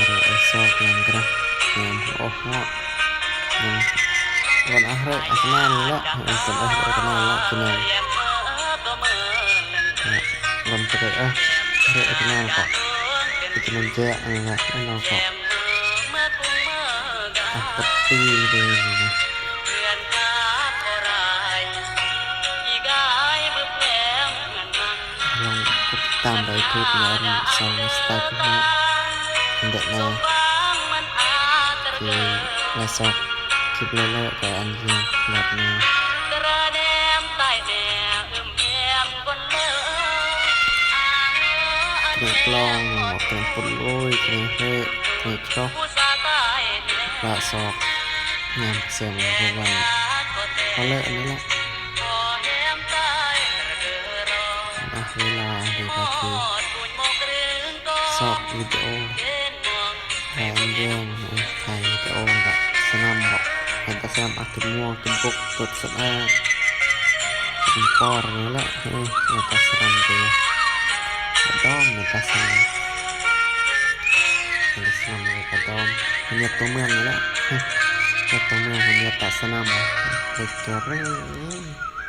Ore, ore, sok yang gerah, yang oh, oh, yang wan ah re, ah, kenal lah, yang pun ah re, kenal lah, kenal. Ya, wan pada ah re, kenal kok. Itu menjak, enggak, kenal kok. Ah, peti deh ini. ລອງກົດຕິດຕາມໄດ້ທຸກແນວຊ່ອງສະໄຕລ໌ຄຸນເນາະ ອັນເດະນາ ທີ່ລາຊອກຄລິບເລີ້ໆ ກໍອັນເດຍລາດນາ ເກຣກລອງ ເກຣກປຸນໂອຍ ເກຣກເຮ ເກຣກຈອກ ລາຊອກ ຍາມແສງວັນ ເອົາເລີຍອັນນີ້ລະ. ອ່ະ ເວລາເດກາຄືຊອກວິດີໂອ ຖ່າຍອັນແດງ ເອີ ຖ່າຍວິດີໂອກະສະໜຳເບາະ ເຫັນແຕ່ສະໜຳ ອ່ະ ທຸກມ່ວງ ທຸກບົກ ຕົດສະອາດ ທຸກປອນນີ້ແຫຼະ ເອີ ແມ່ນຕາສະໜຳເດ ກະດອມ ແມ່ນຕາສະໜຳ ແມ່ນຕາສະໜຳ ກະດອມ ເຮັດຕົວເມືອງນີ້ແຫຼະ ເຮັດຕົວເມືອງ ເຮັດຕາສະໜຳ ເຮັດກະເຣ.